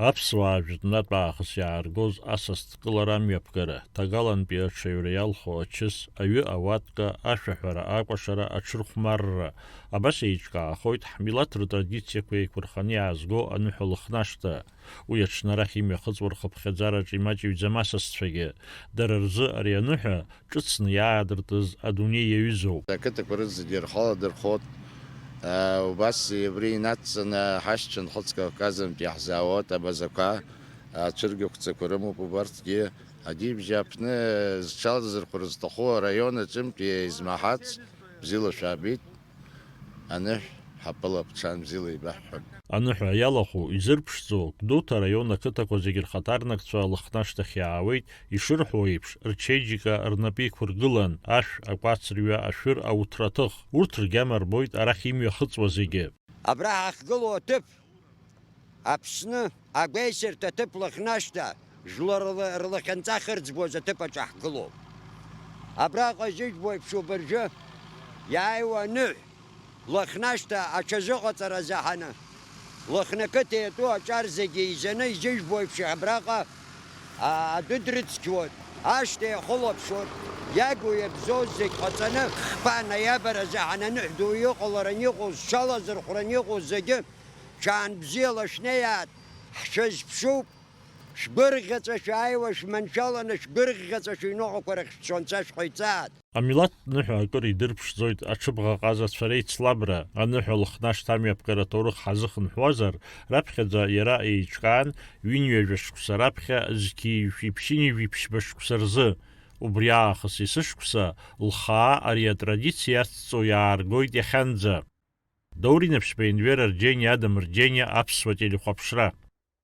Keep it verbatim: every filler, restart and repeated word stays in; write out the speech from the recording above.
Аԥсуаа жәытәнатә аахыс иааргоз асасдкылара амҩаԥгара, ҭагалантәи аҽаҩра иалху ачыс, аҩы ауатка, ашәаҳәара, акәашара, аҽырхәмарра, абас еиҿкаахоит ҳмилаҭ ртрадициақәа еиқәырханы иаазго аныҳәа Лыхнашҭа. Уи аҽны арахь имҩахыҵуа рхыԥхьаӡараҿ имаҷыҩӡам асасцәагьы. Дара рзы ари аныҳәа ҿыцны иаадыртыз адунеи иаҩызоуп. Ақыҭақәа рызегьы рхы аладырхәот, аа, убас абри инацҵаны ҳашьцәа Нхыҵ Кавказынтә иаҳзаауеит абазақәа, ацәыргақәҵақәа рымоуп убарҭгьы. Адибжьааԥны зҽалазырхәыр зҭаху араион аҿынтә еизмаҳац бзиала шәаабеит. Аныҳә ҳаԥылап, ҽан бзиала еибаҳҳәап. Аныҳәа иалахәу, изырԥшӡоу, Гәдоуҭа араион ақыҭақәа зегьы рхаҭарнакцәа Лыхнашҭахь иаауеит, ишырҳәо еиԥш, рчеиџьыка рнапы иқәыргылан, ашә, акәацрҩа, ашәыр, ауҭраҭых, урҭ ргьама рбоит арахь имҩахыҵуа зегьы. Абра ҳахьгылоу аҭыԥ Аԥсны агәеисырҭа аҭыԥ Лыхнашҭа, жәлар рлы-, рлахьынҵа хырӡбоз аҭыԥ аҿы ҳгылоуп. Абраҟа ижыжәбо еиԥш убыржәы иааиуа аныҳә, Лыхнашҭа аҽазыҟаҵара заҳаны, Лыхны ақыҭа иатәу аҿар зегьы еизаны ижыжәбо еиԥш абраҟа, а, адәы дрыцқьуан, ашҭа иахылаԥшуан, иагу иабзоу зегь ҟаҵаны, хԥа ноиабр азы ҳананыҳә ду иҟаларан иҟоу, зҽалазырхәран иҟоу зегьы, ҽаан бзиала шәнеиаат, ҳшәызԥшуп, шәгәырӷьаҵәа шәааиуа шәманшәаланы, шәгәырӷьаҵәа шәыҩныҟақәа рахь шәцо анцәа шәҟаиҵаат. Амилаҭтә ныҳәа акыр идырԥшӡоит аҽыбӷаҟазацәа реицлабра. Аныҳәа Лыхнашҭа амҩаԥгара аҭоурых ҳазыхынҳәуазар, раԥхьаӡа иара еиҿкаан ҩынҩажәа шықәса раԥхьа зқьи жәшәи ԥшьынҩажәи ԥшьба шықәса рзы. Убри аахыс есышықәса лхаа ари атрадициа иацҵо иааргоит иахьанӡа. Даур Инаԥшьба, Енвер Арџьениа, Адам Рџьениа, Аԥсуа телехәаԥшра.